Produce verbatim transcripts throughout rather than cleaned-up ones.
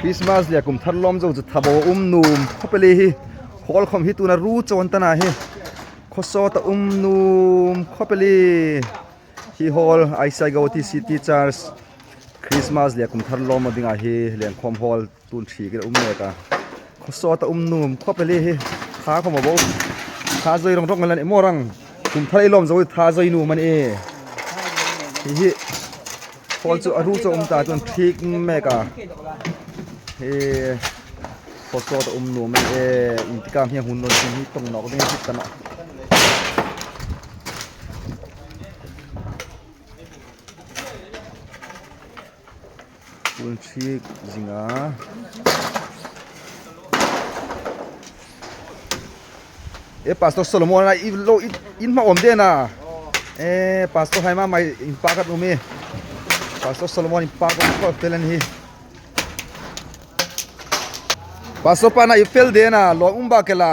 Christmas le kum thar lawm zo chu tha bo um nuom khawp el hi. Hall khawm hi tuna ru chawng ta naw hi. Khaw sawta um nuom khawp el hi. Hi hall I C I Guwahati City Church Christmas le kum thar lawm dinga hi lengkhawm hall tun thik a um mek a. Khaw sawta um nuom khawp el hi. Tha khawm a bo. Tha zoi rawng rawng a ni maw rang. Kum thar ei lawm zo tha zoi nuom a nih. Hi hi. Hall chu a ru chawng um ta tun thik mek a. Hi. Khaw sawta um nuom a nih. Intikam hi hun nun hi tong nawk ding hi ta naw. Tun thik zing a. E Pastor Solomon a i lo i, in hma awm de na. E Pastor hai ma mai in pa ka um e. Pastor Solomon in pa ka um ko pelen hi. Pastor pa na i fel de na lo um ba ke la.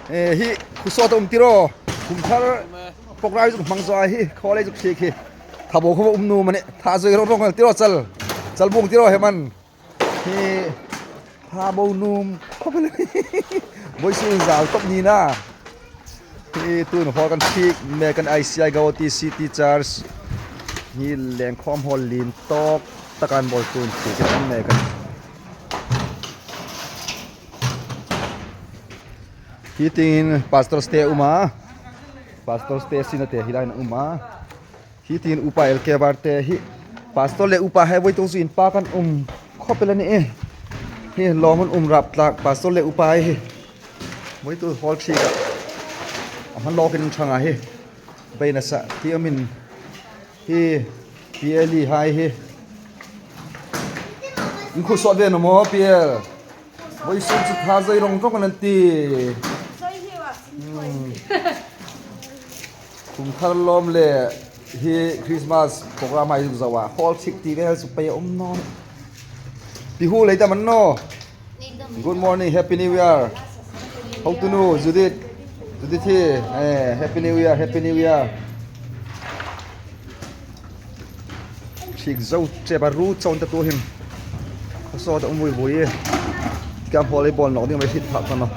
E hi khaw sawta um tiro. Kum thar program zuk hmang zo a hi. Khaw le zuk thik hi. Tha bo khaw um nuom a nih. Tha zoi rawng rawng tiro chal. Chal bung tiro he man. Hi tha bo nuom khawp el. Vawisun zau top ni na. Hi tun hall kan thik mek kan I C I Guwahati City Church. Hi lengkhawm hall lien tawk tak an bawl tun thik kan mek kan. Hi tin Pastor Ste um a. Pastor Ste sina te hi lai na um a. Hi tin upa L K Bar te hi. Pastor le upa hai voi tu zin pa kan um khawp el a nih e. Hi lawm an um rap tlak Pastor le upa hai hi. Voi tu hall thik a. A hman lawk in thang a hi. Bei na sa hi amin. Hi P L E hai hi. In khu sawt ve naw maw P L. Vawisun chu tha zoi rawng rawng an ti. Hmm. Kum thar lawm le hi Christmas program hai zuk zo a. Hall thik ti vel chu pei um naw. Pi hu lei ta man naw. Good morning, Happy New Year. Hau tu nu, Judith. Judith hi, eh, Happy New Year, Happy New Year. Thik zo che ba ru chawng ta tu hin. Khaw sawta um vui vui. Kam hall ei bawl nawk ding mai thit thak ta naw.